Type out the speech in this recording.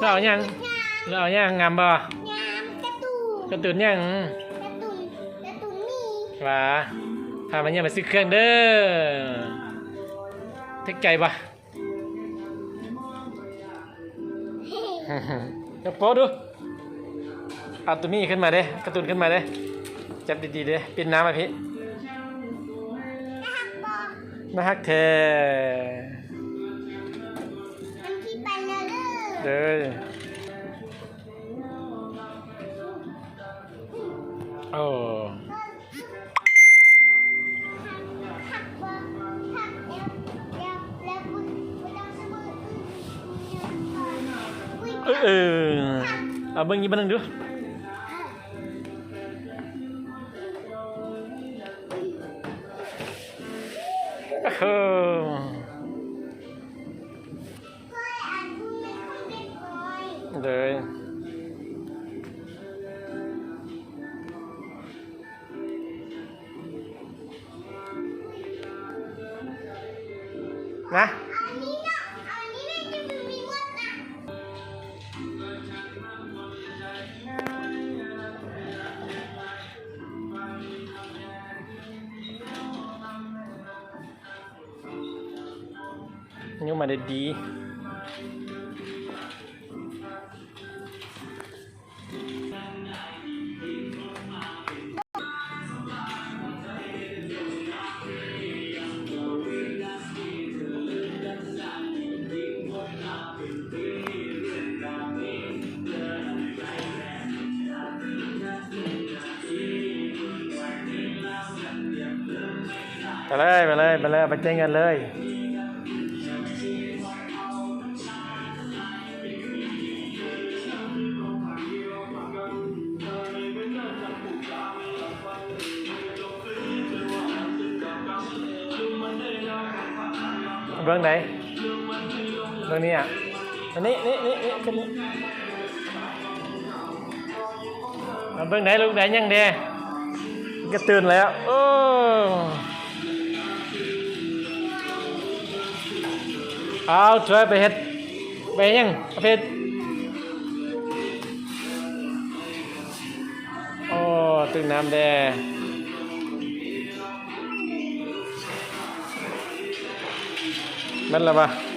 ລາວເອົາຫຍັງ? ລາວເອົາຫຍັງ? ງາມບໍ່? ງາມ. ກາຕູນ. ກາຕູນຫຍັງ? ກາຕູນ, ກາຕູນໝີ່. ຫວາ. ພາມາຢ້ຽມມາຊື້ເຄື່ອງເດີ. ຖືກໃຈບໍ່? ຍົກໂປ້ດູ. ເອົາໂຕໝີ່ຂຶ້ນມາເດ້, ກາຕູນຂຶ້ນມາເດ້. ຈັບດີໆເດ້, ປິ່ນໜ້າມາພີ້. ໜ້າຮັກບໍ່? ໜ້າຮັກແທ້. ມັນຊິໄປແລ້ວເດີ. ເດີ. ໂອ້ ເອີ ເອີ ເອົາເບິ່ງອີກເບິ່ງໜຶ່ງດູ. ໂອ້ໂຫ. ໂດຍ ນະ ຍົກມາໄດ້ດີ. ໄປເລີຍ ໄປເລີຍ ໄປເລີຍ ໄປຈ່າຍເງິນເລີຍ. ເບິ່ງໃດ ເບິ່ງນີ້ອະ ອັນນີ້ ນີ້ ນີ້ ນີ້ ຂຶ້ນນີ້ ມາເບິ່ງໃດ ລູກ ໄດ້ຫຍັງແດ່? ກະຕື່ນແລ້ວ. ໂອ້ ເອົາ ຊ່ວຍໄປເຮັດ ໄປຫຍັງ ເຮັດ. ໂອ້ ຕຶກນ້ຳແດ່ ແມ່ນລະວະ.